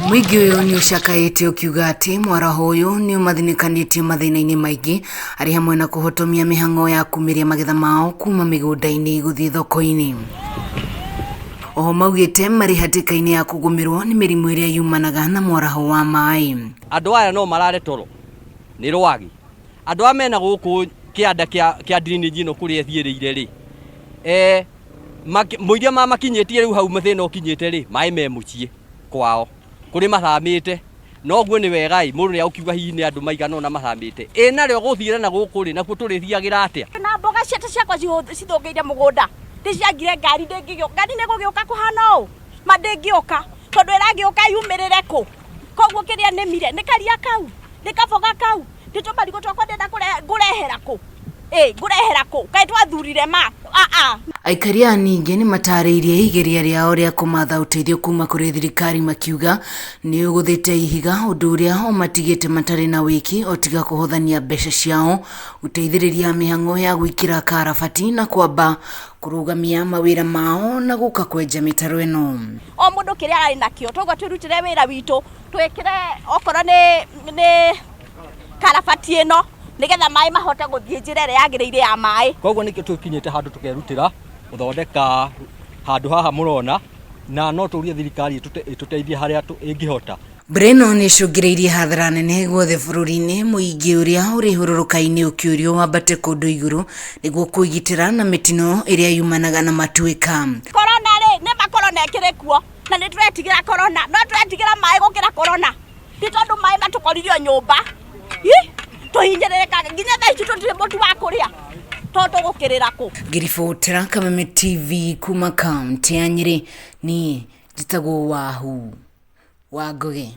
Mũingĩ ũyũ nĩ ũcakaĩte ũkiuga atĩ mwaraho ũyũ nĩ ũmathinĩkanĩtie mathĩna-inĩ maingĩ arĩ hamwe na kũhotomia mĩhang'o ya kumĩria magetha mao kuma mĩgũnda-inĩ gũthiĩ thoko-inĩ. Oho maugĩte marĩ hatĩka-inĩ ya kũgũmĩrwo nĩ mĩrimũ ĩrĩa yumanaga na mwaraho wa maĩ. Andũ aya no marare toro nĩ rwagĩ. Andũ aya mena gũkũ kĩanda kĩa drainage ĩno kũrĩa ĩthiĩrĩire rĩ, mũiria mamakinyĩtie rĩu hau thĩna ũkinyĩte rĩ, maĩ me mũciĩ kwao kũrĩ mathamĩte. Noguo nĩ wega ĩ, mũndũ nĩ egũkiuga hihi nĩ andũ maigana ũna mathamĩte. Ĩ narĩo gũthiĩra na gũkũ rĩ, nakuo tũrĩthiagĩra atĩa? Na mboga ciake ciakwa cithũkĩire mũgũnda, ndĩciangire ngari ndĩngĩgĩũka, ngari nĩ ĩgũgĩũka kũhana ũũ? Ma ndĩngĩũka, tondũ ĩragĩũka yumĩrĩre kũ? Koguo kĩrĩa nĩmire nĩ karia kau, nĩ kaboga kau, nĩ tũmarigũ twakwa ndĩrenda ngũrehera kũ? Ĩ ngũrehera kũ? Kaĩ twathurire ma? Aa. Aikari aya ningĩ nĩ matarĩirie igeria rĩao rĩa kũmatha ũteithio kuma kũrĩ thirikari makiuga nĩ ũgũthĩte ihiga ũndũ ũrĩa ũmatigĩte matarĩ na wĩki o tiga kũhothania mbeca ciao gũteithĩrĩria mĩhang'o ya gwĩkĩra karabati na kwamba kũrũgamia mawĩra mao na gũka kwenja mĩtaro ĩno. O mũndũ kĩrĩa ararĩ nakĩo toguo twĩrutĩre wĩra witũ twĩkĩre okorwo nĩ karabati ĩno nĩgetha maĩ mahote gũthiĩ njĩra ĩrĩa yagĩrĩire ya maĩ. Koguo nĩkĩo tũkinyĩte handũ tũkerutĩra gũthondeka handũ haha mũrona, na no tũrie thirikari ĩtũteithie harĩa ĩngĩhota. Mbura ĩno nĩ ĩcũngĩrĩirie hathara nene guothe bũrũri-inĩ, mũingĩ ũrĩa ũrĩ hũrũrũka-inĩ ũkĩũrio wambate kũndũ igũrũ nĩguo kwĩgitĩra na mĩtino ĩrĩa yumanaga na matuĩka. Korona rĩ, nĩ ma korona ĩkĩrĩ kuo na nĩ tũretigĩra korona, no tũretigĩra maĩ gũkĩra korona. Ti tondũ maĩ matũkorire o nyũmba. Hi, tũhinyĩrĩrĩkaga nginya thaa ici tũtirĩ mũtu wa kũrĩa tondũ tũgũkĩrĩra kũ? Ngĩribotera Kameme TV kuma kaunti ya Nyĩrĩ, niĩ njĩtagwo Wahu wa Ngũgĩ.